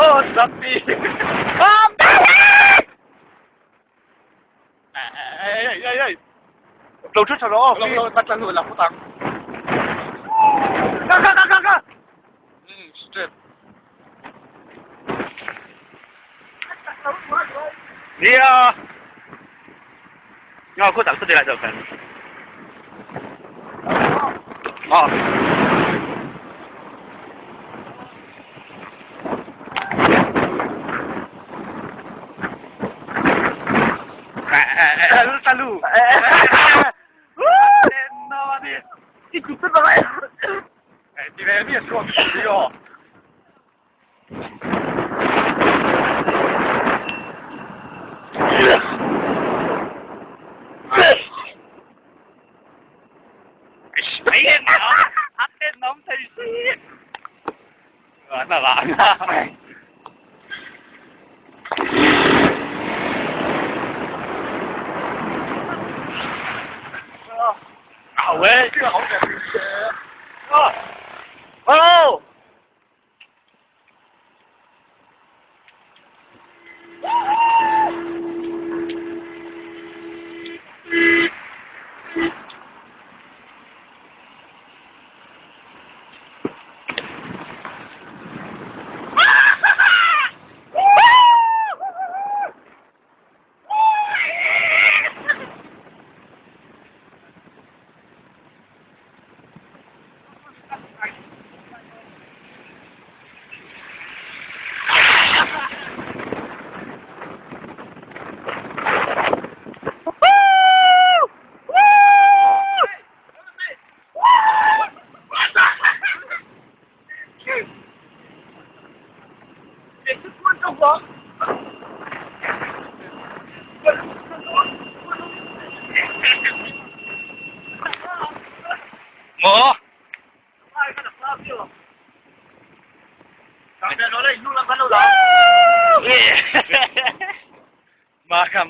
Oh, Zapi! Ê, ê, ê, ê! Lo thu tha rawh aw. Lo, lo, tak tlan la phawt ang. Ka, ka, ka, ka, ka! Step. Nia! Nga khaw tak chu tilai deuh khan. Aw. Salu. Oh!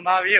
Maw?